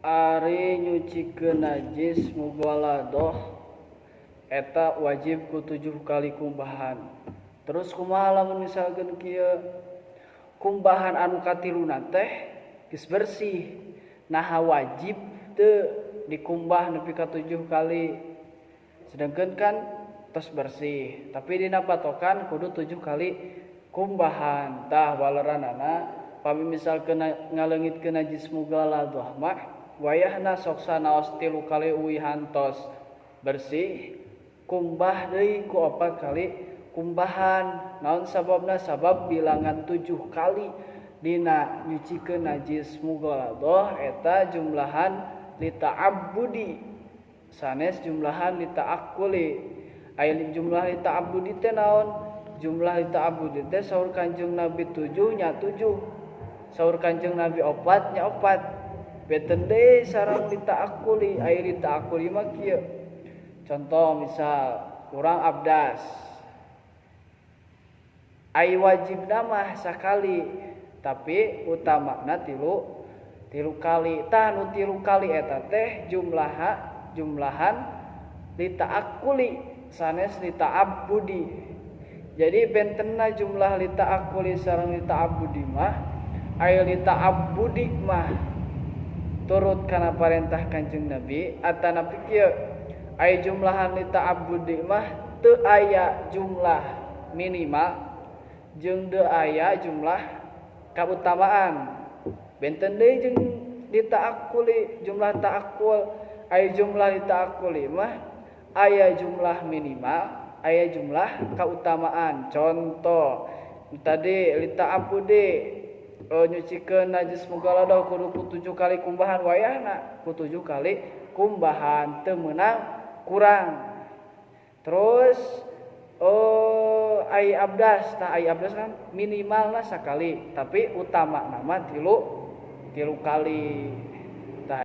Ari nyucikeun najis mughalladhah eta wajib ku 7 kali kumbahan. Terus kumaha lamun misalkeun kieu, kumbahan anu katiluna teh geus bersih, naha wajib teu dikumbah nepi ka 7 kali? Sedangkan kan tos bersih, tapi dina patokan kudu 7 kali kumbahan. Tah, waleranana pami misalkeun ngaleungitkeun najis mughalladhah mah, wayahna sok sanaos 3 kali uihan tos bersih, kumbah deui ku 4 kali kumbahan. Naon sababna? Sabab bilangan 7 kali dina nyucikeun najis mughalladhah eta jumlahan lita'abbudi, sanes jumlahan lita'akkuli. Aya jumlah lita'abbudi teh naon? Jumlah lita'abbudi teh saur Kanjeng Nabi 7 nya 7, saur Kanjeng Nabi 4 nya 4. Benten deui sareng lita'akkuli. Aya lita'akkuli mah kieu, contoh misal urang abdas, ai wajibna mah sakali, tapi utamana tilu kali. Tah, nu 3 kali eta teh jumlahan lita'akkuli, sanes lita'abbudi. Jadi bentenna jumlah lita'akkuli sareng lita'abbudi mah, aya lita'abbudi mah turut kana parentah Kanjeng Nabi, atanapi kieu, aya jumlahan lita'abbudi mah teu aya jumlah minimal jeung teu aya jumlah kautamaan. Benten deui jeung lita'akkuli, jumlah ta'akkul. Aya jumlah lita'akkuli mah aya jumlah minimal, aya jumlah kautamaan. Contoh tadi lita'abbudi, nyucikeun najis mughalladhah kudu ku 7 kali kumbahan, wayahna ku 7 kali kumbahan, teu meunang kurang. Terus oh, ai abdas, tah ai abdas kan minimalna sakali, tapi utamana mah 3 kali.